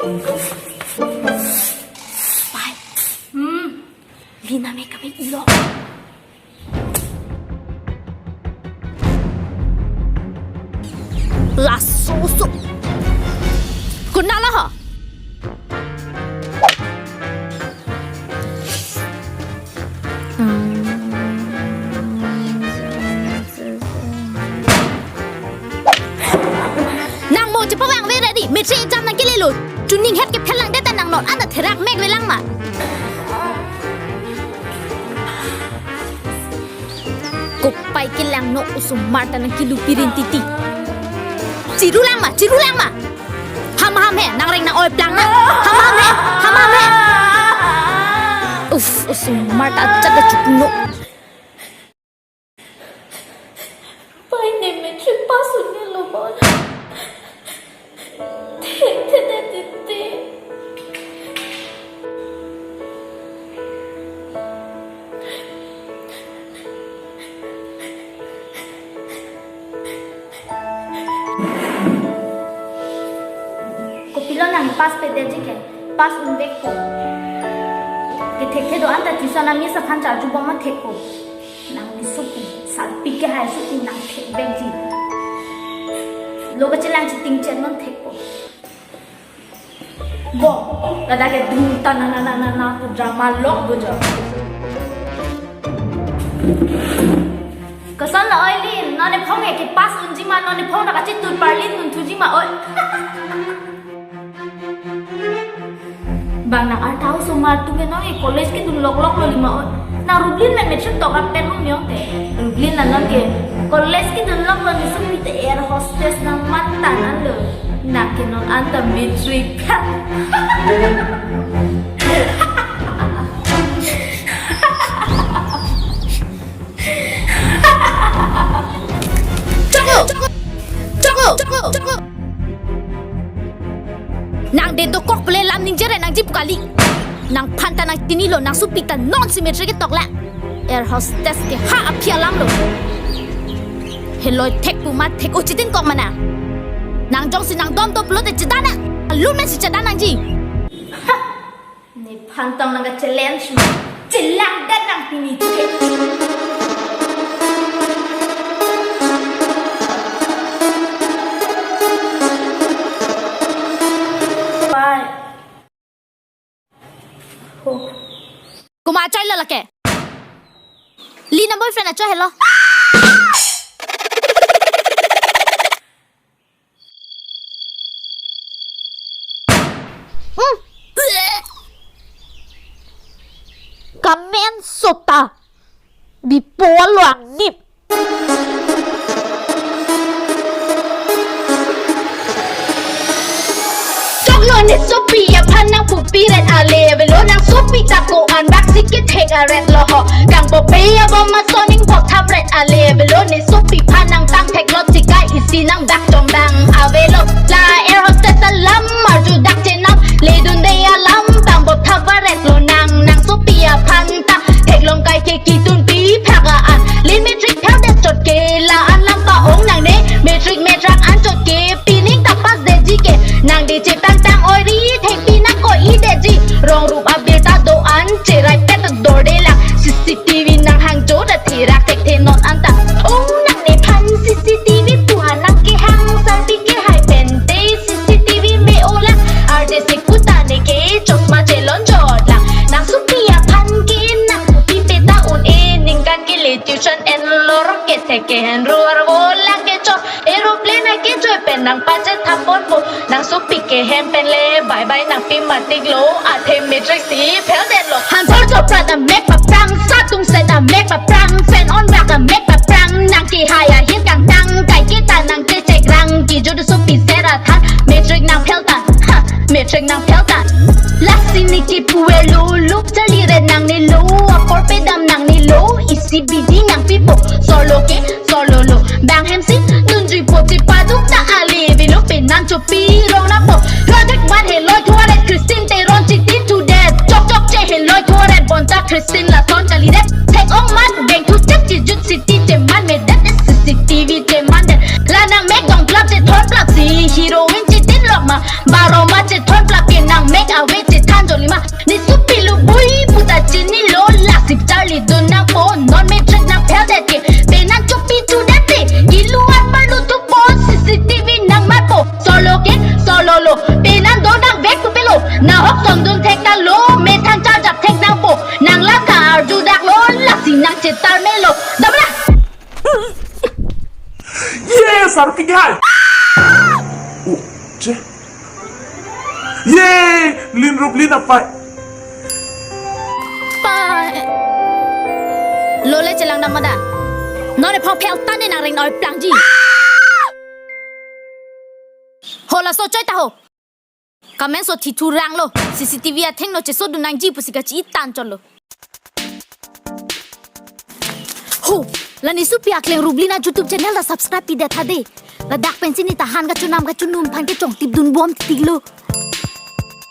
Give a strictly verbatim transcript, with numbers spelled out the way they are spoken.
Pai. Hmm. Lina me kami ilo. Laso so. Konat lo ho? Nang mo chepavang ave ready. Matric exam nangkele lo. Chuning het ke phelang det ta nang non. Ana therak mek avelang ma. Kopai kelang no osomar ta nangkilu pirin titi. Chirulang ma, chirulang ma. Ham ham he, nang reng nang-oi plang na. Ham ham he, ham ham he. Uff, osomar ta ajat ta chupu no. Pai ne matric pass un-e lo bon. Thek the de titi. Kopilo nang pass pe detji ke, pass unvek ko. Kethek the do-an ta tuition a-miss aphan charju bom ma thek ko. Nangli sopi, sarpi kehai sopi nang thekvekji. Lo kachelang chiting chen non thek ko. Bo, ladak ke dhum ta na na na na na pu drama lok bo jo. Koson lo oi Lin, non ephong ke pass unji ma, non ephong ta kachitun parlin un thuji ma oi. Bang nang arta osomar atum ke non ke college kedun lok lok lo lima oi. Nang Rublin men matric tok apet mung yong te. Rublin la non ke college kedun lok lo ni sopi te air hostess nang matan an lo. Nang ke non anta matric. Choklo! Choklo! Choklo! Choklo! Nang de dokok pule lam ningje re nangji pu kali. Nangphan ta nang chini lo, nang sopi ta non si matric ketok la. Air hostess ke ha aphi alam lo. Heloi thek pu ma thek-o chitin kok ma nang. Nang jongsi nang dom dom pulote chedan na. Lun men si chedan nangji. Ha! Nephan tong nang ka-challenge ma. Chelang det nang pini. Bye. Oh. Komat achoi lo lake? Lina boyfriend achoi helo. Hmm. Kamen sota. Bipo lo angnip. Choklo ne sopi aphan nang pupi ret ale avelo, nang sopi ta ko-an bak si kethek aret lo ho. Kangpope abom ason ingpok tham ret ale avelo, ne sopi aphan nang tang thek lo chikai isi nang dak chom bang avelo. La air hostess alam arju dak chenam, ledunde alam bang bop thap aret lo nang, nang sopi aphan ta theklong kai ke kitun pi phak a-an. Lin matric phel det chot ke la-an lam pa-ong nang ne matric metrak an chot ke pining ta pass detji ke. Nang de chetang tang oi ri thengpi nang ko-i detji. Rong rup abirta do-an cherai pet dorde lang. C C T V nang hangjo ta therak thekthe non anta. Ong nang nephan C C T V pu ha nang kehang sarpi kehai pen te C C T V me-o lang. Arje si kuta ne ke chosma chelon jot lang. Nang sopi aphan ke nang pupi pe ta un-e, ningkan kele tuition enlo ro kethek ke hen ruar vo lang kecho. Aeroplane akechoi pen nang pachet thap ponpo. Nang sopi ke hem pen le bye bye nangpi matik lo. Athe matric si phel det lo. Hanthor choprat amek paprang, satung set amek paprang, fan on rak amek paprang. Nang kehai ahin kangtang, kai kita nang kechek rang. Kejut sopi sera than, matric nang phel tan. Ha, matric nang phel tan. Lasi ne kipu avelo, luk chali re nangne lo, apor pedam nangne lo, isi bidi nangpipo. Solo ke, solo lo. Bang hem si, dunjui po si paduk ta ale avelo, penang chopi rong nangpo. Project ban heloi thuaret Christine Teron chitin thu det. Chok chok che heloi thuaret bonta Christine lason kali det. Thek ong mat beng thu chek chejut city cheman me det, C C T V cheman det. La nang mek dong plap chethon plap si heroine chitin lok ma. Baro ma chethon plap ke Ave te than jolima, ne supi lo bui puta chinilo, lasi charlidun nangpo, non me trek nang phel det ke, penang chopi tu det te, kilu an parlu tu po, C C T V nang matpo, solo ke, solo lo, penang do nang vek tu pelo, nahok sondun thek ta lo, methang charjap thek nangpo, nang laka arju dak lo, lasi nang chetar melo, damra. Ye, sar ke hai. Oh, che. Ye, Lin Ruplin apai. Pai. Lole chelang dam mada. Non e phang phel tan ne nang reng noi plangji. Ho laso choi ta ho. Kamen so thi thu rang lo. C C T V atheng no chesodun nangji pusi kachi tan chot lo. Ho, la ne supi akleng Ruplin a YouTube channel ta subscribe pi det tha de. Ladak pensi ne ta han kachonam kachonum aphan kechongtip dun bom titik lo.